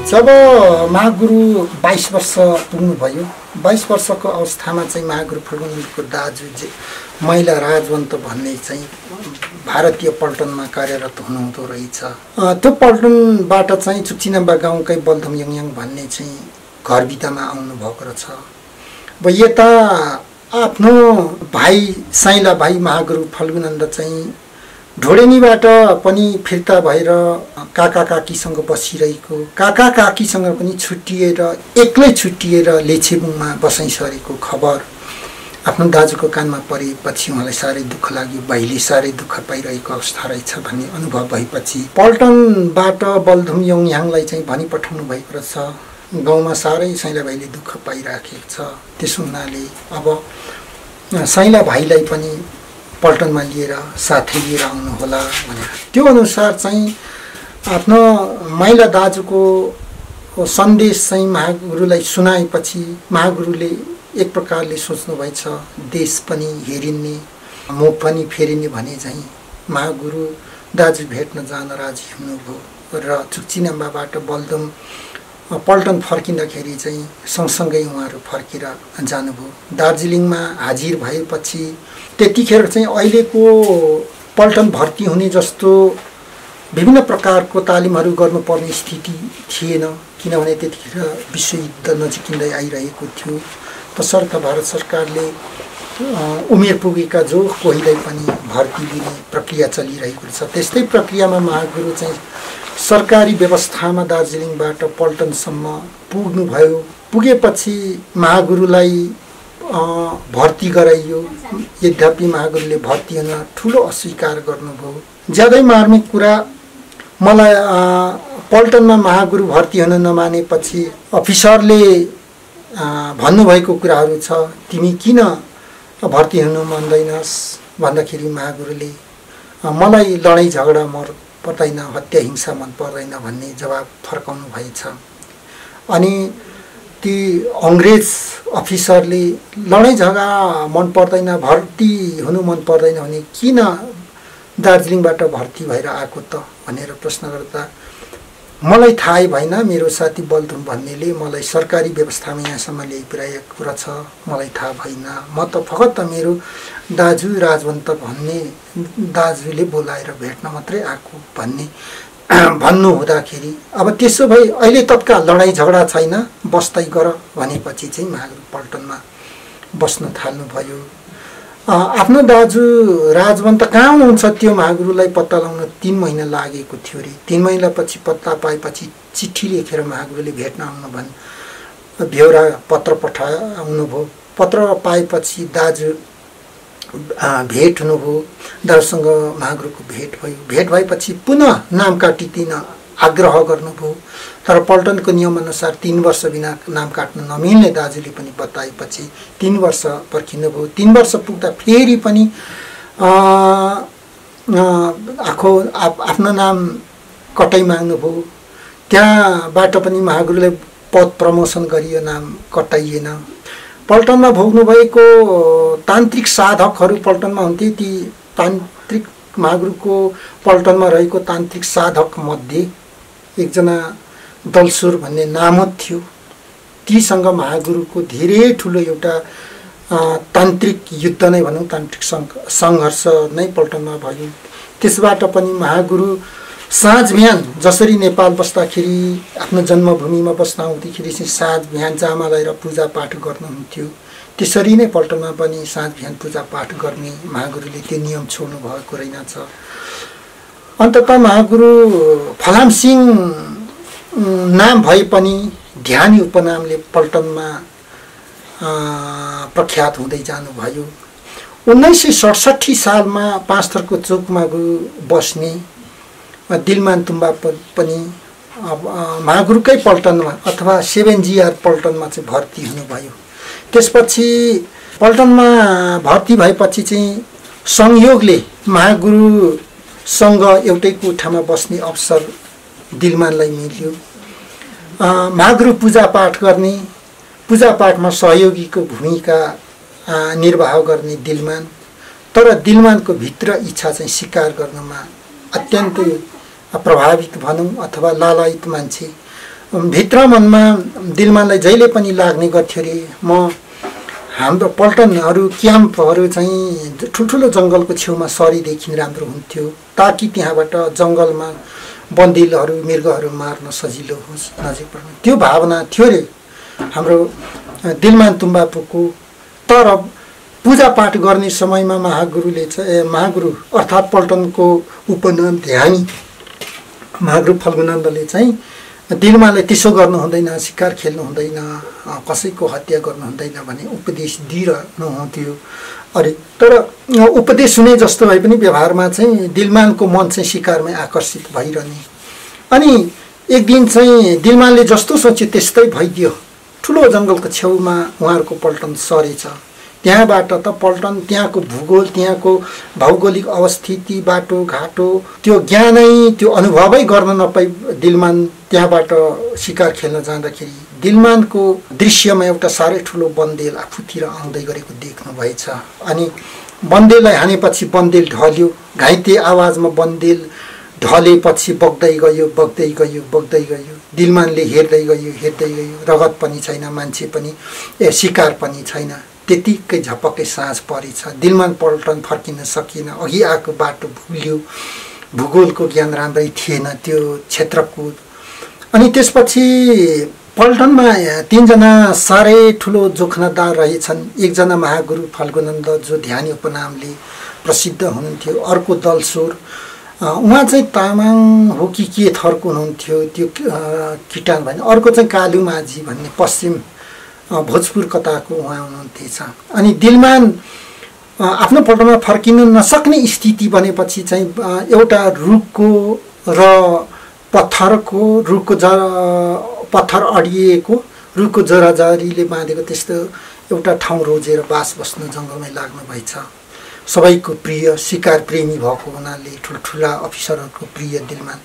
जब महागुरु 22 वर्ष पुग्नुभयो 22 वर्षको अवस्थामा चाहिँ महागुरु फल्गुनन्दीको दाजु महिला राजवन्त भन्ने चाहिँ भारतीय पल्टनमा कार्यरत हुनुहुँदो रहेछ। त्यो पल्टनबाट चाहिँ चुक्चिनाम्बा गाउँकै बलधम यङयाङ भन्ने चाहिँ घर बितामा आउनुभएको रहेछ। अब यता आफ्नो भाइ साइला भाइ महागुरु फल्गुनन्द चाहिँ ढोडेनीबाट पनि फिर्ता भएर काका काकीसँग बसिरहेको, काका काकीसँग पनि छुट्टिएर एक्लै छुट्टिएर लेछेबुङमा बसाइ सरेको खबर आफ्नो दाजुको कानमा परेपछि उहाँलाई साह्रै दुःख लाग्यो। भाइले साह्रै दुःख पाइरहेको अवस्था रहेछ भन्ने अनुभव भएपछि पल्टनबाट बलधुम यङयाङलाई चाहिँ भनी पठाउनु भएको रहेछ। गाउँमा साह्रै साइला भाइले दुःख पाइराखेको छ। त्यसो हुनाले अब साइला भाइलाई पनि पल्टनमा लिएर साथै लिएर आउनु होला भनेर त्यो अनुसार चाहिँ आफ्नो माइला दाजुको सन्देश चाहिँ महागुरुलाई सुनाएपछि महागुरुले एक प्रकारले सोच्नु भएछ देश पनि हेरिने म पनि फेरिने भने चाहिँ महागुरु दाजु भेट्न जान राजी हुनुभयो र चुक्चिनाम्बाबाट बलदम पल्टन फर्किँदाखेरि चाहिँ सँगसँगै उहाँहरू फर्केर जानुभयो। दार्जिलिङमा हाजिर भएपछि त्यतिखेर चाहिँ अहिलेको पल्टन भर्ती हुने जस्तो विभिन्न प्रकारको तालिमहरू गर्नुपर्ने स्थिति थिएन, किनभने त्यतिखेर विश्वयुद्ध नजिकिँदै आइरहेको थियो। तसर्थ भारत सरकारले उमेर पुगेका जो कोहीलाई पनि भर्ती दिने प्रक्रिया चलिरहेको छ। त्यस्तै प्रक्रियामा महागुरु चाहिँ सरकारी व्यवस्थामा दार्जिलिङबाट पल्टनसम्म पुग्नुभयो। पुगेपछि महागुरुलाई भर्ती गराइयो। यद्यपि महागुरुले भर्ती हुन ठुलो अस्वीकार गर्नुभयो। ज्यादै मार्मिक कुरा मलाई पल्टनमा महागुरु भर्ती हुन नमानेपछि अफिसरले भन्नुभएको कुराहरू छ, तिमी किन भर्ती हुनु मान्दैनस् भन्दाखेरि महागुरुले मलाई लडाइँ झगडा मन पर्दैन, हत्या हिंसा मन पर्दैन भन्ने जवाब फर्काउनु भएछ। अनि ती अङ्ग्रेज अफिसरले लडाइँ झगडा मन पर्दैन, भर्ती हुनु मन पर्दैन भने किन दार्जिलिङबाट भर्ती भएर आएको त भनेर प्रश्न गर्दा मलाई थाहै भएन, मेरो साथी बलधुम भन्नेले मलाई सरकारी व्यवस्थामा यहाँसम्म ल्याइपुर्याएको रहेछ, मलाई थाहा भएन। म त फकत मेरो दाजु राजवन्त भन्ने दाजुले बोलाएर भेट्न मात्रै आएको भन्ने भन्नु हुँदाखेरि अब त्यसो भए अहिले तत्काल लडाइँ झगडा छैन, बस्दै गर भनेपछि चाहिँ महागुरु पल्टनमा बस्न थाल्नुभयो। आफ्नो दाजु राजवन्त कहाँ हुनुहुन्छ त्यो महागुरुलाई पत्ता लगाउन 3 महिना लागेको थियो अरे। 3 महिनापछि पत्ता पाएपछि चिठी लेखेर महागुरुले भेट्न आउनु भन् बेहोरा पत्र पठाउनुभयो। पत्र पाएपछि दाजु भेट हुनुभयो। दाजुसँग महागुरुको भेट भयो। भेट भएपछि पुनः नाम काटिदिन आग्रह गर्नुभयो। तर पल्टनको नियमअनुसार 3 वर्ष बिना नाम काट्न नमिल्ने दाजुले पनि बताएपछि 3 वर्ष पर्खिनुभयो। 3 वर्ष पुग्दा फेरि पनि आफ्नो नाम कटाइ माग्नुभयो। त्यहाँबाट पनि महागुरुले पद प्रमोसन गरियो, नाम कटाइएन। पल्टनमा भोग्नुभएको तान्त्रिक साधकहरू पल्टनमा हुन्थे। ती तान्त्रिक महागुरुको पल्टनमा रहेको तान्त्रिक साधक मध्ये एकजना दलसुर भन्ने नामत थियो। तीसँग महागुरुको धेरै ठुलो एउटा तान्त्रिक युद्ध नै भनौँ, तान्त्रिक सङ्घर्ष नै पल्टनमा भयो। त्यसबाट पनि महागुरु साँझ बिहान जसरी नेपाल बस्दाखेरि आफ्नो जन्मभूमिमा बस्न आउँदाखेरि चाहिँ साँझ बिहान जामा लगाएर पूजापाठ गर्नुहुन्थ्यो। त्यसरी नै पल्टनमा पनि साँझ बिहान पूजापाठ गर्ने महागुरुले त्यो नियम छोड्नु भएको रहेनछ। अन्ततः महागुरु फलाम सिंह नाम भए पनि ध्यानी उपनामले पल्टनमा प्रख्यात हुँदै जानुभयो। 1967 सालमा 5 थरको चोकमा बस्ने दिलमान तुम्बा पनि महागुरुकै पल्टनमा अथवा 7GR पल्टनमा चाहिँ भर्ती हुनुभयो। त्यसपछि पल्टनमा भर्ती भएपछि चाहिँ संयोगले महागुरुसँग एउटै कोठामा बस्ने अवसर दिलमानलाई मिल्यो। महागुरु पूजापाठ गर्ने, पूजापाठमा सहयोगीको भूमिका निर्वाह गर्ने दिलमान, तर दिलमानको भित्र इच्छा चाहिँ स्वीकार गर्नमा अत्यन्तै प्रभावित भनौँ अथवा लालायित मान्छे भित्र मनमा दिलमानलाई जहिले पनि लाग्ने गर्थ्यो अरे म हाम्रो पल्टनहरू क्याम्पहरू चाहिँ ठुल्ठुलो जङ्गलको छेउमा सरीदेखि राम्रो हुन्थ्यो ताकि त्यहाँबाट जङ्गलमा बन्दिलहरू मृगहरू मार्न सजिलो होस् नजिक पर्ने त्यो भावना थियो अरे हाम्रो दिलमान तुम्बापुको। तर पूजापाठ गर्ने समयमा महागुरु अर्थात् पल्टनको उपनाम ध्यानी महागुरु फल्गुनन्दले चाहिँ दिलमानलाई त्यसो गर्नु हुँदैन, शिकार खेल्नु हुँदैन, कसैको हत्या गर्नु हुँदैन भन्ने उपदेश दिइरहनुहुन्थ्यो अरे। तर उपदेश सुने जस्तो भए पनि व्यवहारमा चाहिँ दिलमानको मन चाहिँ शिकारमै आकर्षित भइरहने। अनि एक दिन चाहिँ दिलमानले जस्तो सोच्यो त्यस्तै भइदियो। ठुलो जङ्गलको छेउमा उहाँहरूको पल्टन सरेछ। त्यहाँबाट त पल्टन त्यहाँको भूगोल, त्यहाँको भौगोलिक अवस्थिति, बाटोघाटो त्यो ज्ञानै त्यो अनुभवै गर्न नपाई दिलमान त्यहाँबाट शिकार खेल्न जाँदाखेरि दिलमानको दृश्यमा एउटा साह्रै ठुलो बन्देल आफूतिर आउँदै गरेको देख्नुभएछ। अनि बन्देललाई हानेपछि बन्देल ढल्यो। घाइते आवाजमा बन्देल ढलेपछि बग्दै गयो बग्दै गयो बग्दै गयो। दिलमानले हेर्दै गयो। रगत पनि छैन, मान्छे पनि शिकार पनि छैन। त्यतिकै झपक्कै साँझ परेछ। दिलमान पल्टन फर्किन सकिन। अघि आएको बाटो भुल्यो। भूगोलको ज्ञान राम्रै थिएन त्यो क्षेत्रको। अनि त्यसपछि पल्टनमा 3 जना साह्रै ठुलो जोखनादार रहेछन्। एकजना महागुरु फल्गुनन्द जो ध्यानी उपनामले प्रसिद्ध हुनुहुन्थ्यो। अर्को दलसुर, उहाँ चाहिँ तामाङ हो कि के थरको हुनुहुन्थ्यो, त्यो किटान भन्ने। अर्को चाहिँ कालु माझी भन्ने पश्चिम भोजपुर कताको उहाँ हुनुहुन्थेछ। अनि दिलमान आफ्नो पल्टनमा फर्किन नसक्ने स्थिति बनेपछि चाहिँ एउटा रुखको र पत्थरको पत्थर अडिएको रुखको जराजरीले बाँधेको त्यस्तो एउटा ठाउँ रोजेर बास बस्न जङ्गलमै लाग्नु भएछ। सबैको प्रिय शिकार प्रेमी भएको हुनाले ठुल्ठुला अफिसरहरूको प्रिय दिलमान।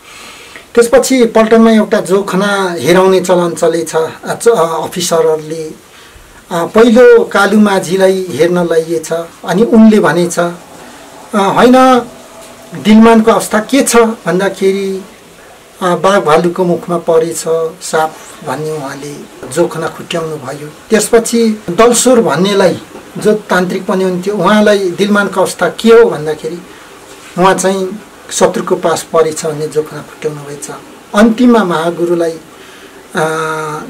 त्यसपछि पल्टनमा एउटा जोखना हेराउने चलन चलेछ। अफिसरहरूले पहिलो कालु माझीलाई हेर्न लैएछ। अनि उनले भनेछ होइन दिलमानको अवस्था के छ भन्दाखेरि बाघ भालुको मुखमा परेछ साप भन्ने उहाँले जोखना खुट्याउनु भयो। त्यसपछि दलसुर भन्नेलाई जो तान्त्रिक पनि हुन्थ्यो उहाँलाई दिलमानको अवस्था के हो भन्दाखेरि उहाँ चाहिँ शत्रुको पास परेछ भन्ने जोखना खुट्याउनु भएछ। अन्तिममा महागुरुलाई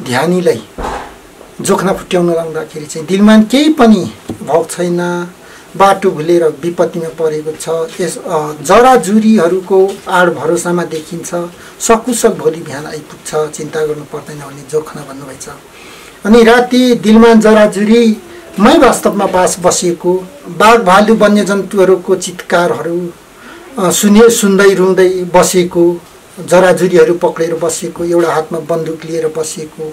ध्यानीलाई जोखना फुट्याउन लाउँदाखेरि चाहिँ दिलमान केही पनि भएको छैन, बाटो भुलेर विपत्तिमा परेको छ। यस जराजुरीहरूको आड भरोसामा देखिन्छ, सकुशल भोलि बिहान आइपुग्छ, चिन्ता गर्नु पर्दैन भन्ने जोखना भन्नुभएछ। अनि राति दिलमान जराजुरीमै वास्तवमा बास बसेको, बाघ भालु वन्यजन्तुहरूको चित्कारहरू सुन्दै रुँदै बसेको, जराजुरीहरू पक्रेर बसेको, एउटा हातमा बन्दुक लिएर बसेको,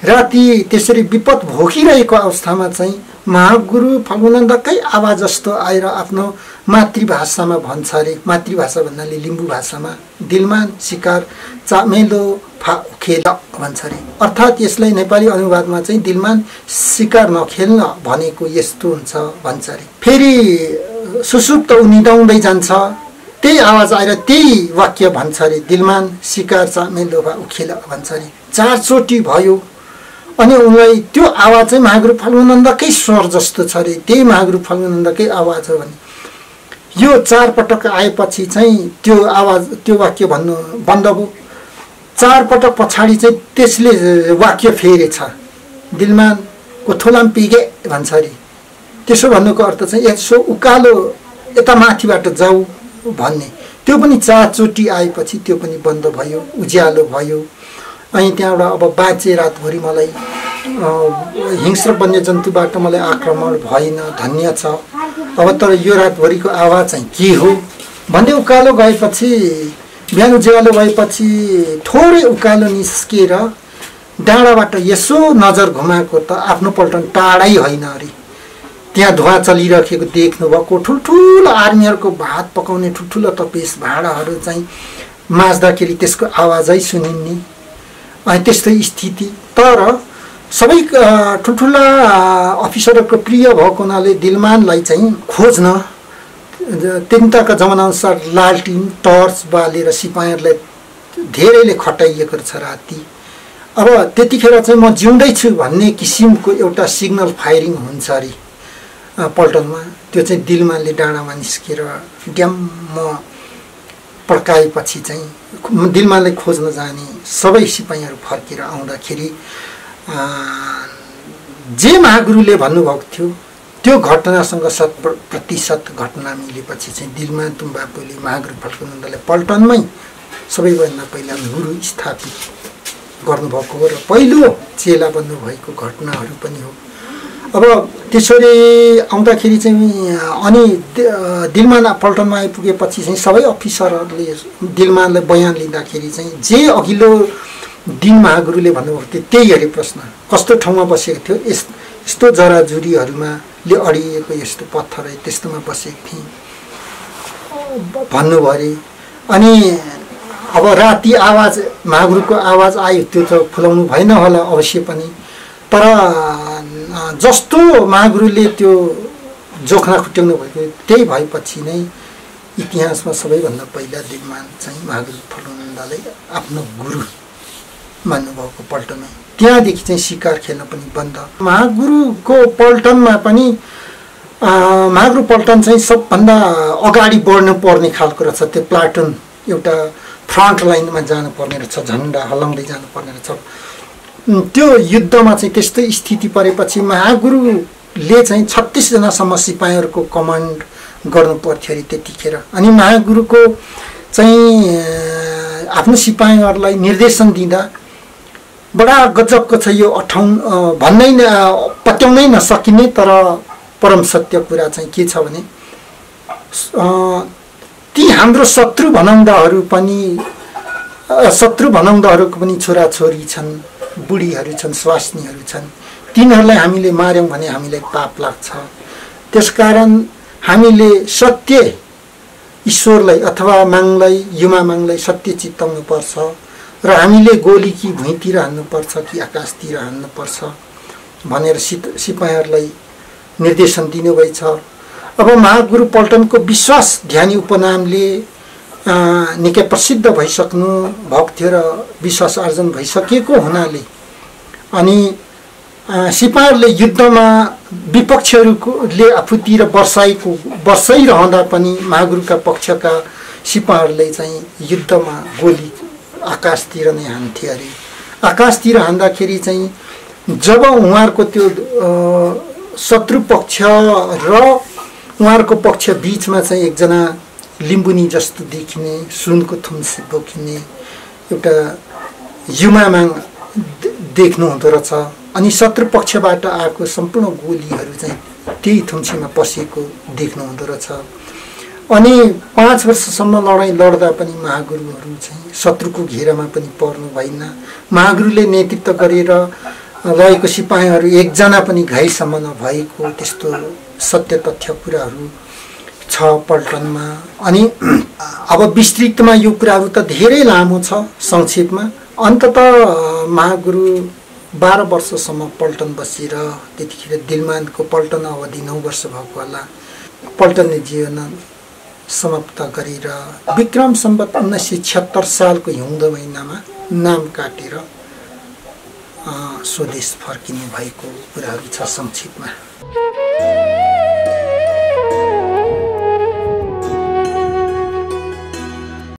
राति त्यसरी विपद भोगिरहेको अवस्थामा चाहिँ महागुरु फल्गुनन्दकै आवाज जस्तो आएर आफ्नो मातृभाषामा भन्छ अरे। मातृभाषा भन्नाले लिम्बू भाषामा दिलमान शिकार चामेलो खेल भन्छ अरे। अर्थात् यसलाई नेपाली अनुवादमा चाहिँ दिलमान शिकार नखेल्न भनेको यस्तो हुन्छ भन्छ अरे। फेरि सुसुप्त निदाउँदै जान्छ, त्यही आवाज आएर त्यही वाक्य भन्छ अरे, दिलमान शिकार चामेलो खेल भन्छ अरे। 4 चोटि भयो। अनि उनलाई त्यो आवाज चाहिँ महागुरु फल्गुनन्दकै स्वर जस्तो छ अरे, त्यही महागुरु फल्गुनन्दकै आवाज हो भने यो 4 पटक आएपछि चाहिँ त्यो आवाज त्यो वाक्य भन्नु बन्द भयो। 4 पटक पछाडि चाहिँ त्यसले वाक्य फेरेछ, दिलमानको थोलाम पिगे भन्छ अरे। त्यसो भन्नुको अर्थ चाहिँ यसो उकालो यता माथिबाट जाऊ भन्ने। त्यो पनि 4 चोटि आएपछि त्यो पनि बन्द भयो, उज्यालो भयो। अनि त्यहाँबाट अब बाँचे रातभरि मलाई हिंस्र वन्यजन्तुबाट मलाई आक्रमण भएन, धन्य छ। अब तर यो रातभरिको आवाज चाहिँ के हो भन्दै उकालो गएपछि, बिहान उज्यालो भएपछि थोरै उकालो निस्किएर डाँडाबाट यसो नजर घुमाएको त आफ्नो पल्टन टाढै होइन अरे। त्यहाँ धुवा चलिरहेको देख्नुभएको, ठुल्ठुलो आर्मीहरूको भात पकाउने ठुल्ठुलो तपेस भाँडाहरू चाहिँ माझ्दाखेरि त्यसको आवाजै सुनिन्ने, अनि त्यस्तै स्थिति। तर सबै ठुल्ठुला अफिसरहरूको प्रिय भएको हुनाले दिलमानलाई चाहिँ खोज्न तिनताका जमानाअनुसार लालटिन टर्च बालेर सिपाहीहरूलाई धेरैले खटाइएको छ राति। अब त्यतिखेर चाहिँ म जिउँदै छु भन्ने किसिमको एउटा सिग्नल फायरिङ हुन्छ अरे पल्टनमा। त्यो चाहिँ दिलमानले डाँडामा निस्केर ड्याम्म पड्काएपछि चाहिँ दिलमानलाई खोज्न जाने सबै सिपाहीहरू फर्केर आउँदाखेरि जे महागुरुले भन्नुभएको थियो त्यो घटनासँग 100% घटना मिलेपछि चाहिँ दिलमान तुम्बापुले महागुरु फड्कनुलाई पल्टनमै सबैभन्दा पहिला गुरु स्थापित गर्नुभएको हो र पहिलो चेला बन्नुभएको घटनाहरू पनि हो। अब त्यसरी आउँदाखेरि चाहिँ अनि दिलमान पल्टनमा आइपुगेपछि चाहिँ सबै अफिसरहरूले दिलमानलाई बयान लिँदाखेरि चाहिँ जे अघिल्लो दिन महागुरुले भन्नुभएको थियो त्यही हेरे प्रश्न कस्तो ठाउँमा बसेको थियो यस्तो जराजुरीहरूमा ले अडिएको यस्तो पत्थर त्यस्तोमा बसेको थिएँ भन्नुभयो अरे। अनि अब राति आवाज महागुरुको आवाज आयो त्यो त फुलाउनु भएन होला अवश्य पनि, तर जस्तो महागुरुले त्यो जोखना खुट्याउनु भएको त्यही भएपछि नै इतिहासमा सबैभन्दा पहिला दिलमान चाहिँ महागुरु फल्गुनन्दालाई आफ्नो गुरु मान्नुभएको पल्टनमा। त्यहाँदेखि चाहिँ शिकार खेल्न पनि बन्द। महागुरुको पल्टनमा पनि महागुरु पल्टन चाहिँ सबभन्दा अगाडि बढ्नु पर्ने खालको रहेछ। त्यो प्लाटुन एउटा फ्रन्ट लाइनमा जानुपर्ने रहेछ, झन्डा हल्लाउँदै जानुपर्ने रहेछ। त्यो युद्धमा चाहिँ त्यस्तै स्थिति परेपछि महागुरुले चाहिँ 36 जनासम्म सिपाहीहरूको कमान्ड गर्नु पर्थ्यो अरे त्यतिखेर। अनि महागुरुको चाहिँ आफ्नो सिपाहीहरूलाई निर्देशन दिँदा बडा गजबको छ यो भन्नै पत्याउनै नसकिने तर परम सत्य कुरा चाहिँ के छ भने ती हाम्रो शत्रु भनाउँदाहरूको पनि छोराछोरी छन्, बुढीहरू छन्, स्वास्नीहरू छन्। तिनीहरूलाई हामीले मार्यौँ भने हामीलाई पाप लाग्छ। त्यसकारण हामीले सत्य ईश्वरलाई अथवा माङलाई युमा माङलाई सत्य चित्ताउनु पर्छ र हामीले गोली कि भुइँतिर हान्नुपर्छ कि आकाशतिर हान्नुपर्छ भनेर सिपाहीहरूलाई निर्देशन दिनुभएछ। अब महागुरु पल्टनको विश्वास ध्यानी उपनामले निकै प्रसिद्ध भइसक्नु भएको थियो र विश्वास आर्जन भइसकेको हुनाले अनि सिपाहीहरूले युद्धमा विपक्षहरूले आफूतिर बर्साइरहँदा पनि महागुरुका पक्षका सिपाहीहरूले चाहिँ युद्धमा गोली आकाशतिर नै हान्थे अरे। आकाशतिर हान्दाखेरि चाहिँ जब उहाँहरूको त्यो शत्रु पक्ष र उहाँहरूको पक्ष बीचमा चाहिँ एकजना लिम्बुनी जस्तो देखिने सुनको थुम्से बोकिने एउटा युमामाङ देख्नु हुँदो रहेछ। अनि शत्रु पक्षबाट आएको सम्पूर्ण गोलीहरू चाहिँ त्यही थुम्सेमा पसेको देख्नु हुँदो रहेछ। अनि 5 वर्षसम्म लडाइँ लड्दा पनि महागुरुहरू चाहिँ शत्रुको घेरामा पनि पर्नु भएन। महागुरुले नेतृत्व गरेर लगेको सिपाहीहरू एकजना पनि घाइसम्म नभएको त्यस्तो सत्य तथ्य कुराहरू छ पल्टनमा। अनि अब विस्तृतमा यो कुराहरू त धेरै लामो छ, संक्षेपमा अन्ततः महागुरु 12 वर्षसम्म पल्टन बसेर त्यतिखेर दिलमानको पल्टन अवधि 9 वर्ष भएको होला पल्टनले जीवन समाप्त गरेर विक्रम सम्वत 1976 सालको हिउँदो महिनामा नाम काटेर स्वदेश फर्किनु भएको कुराहरू छ संक्षेपमा।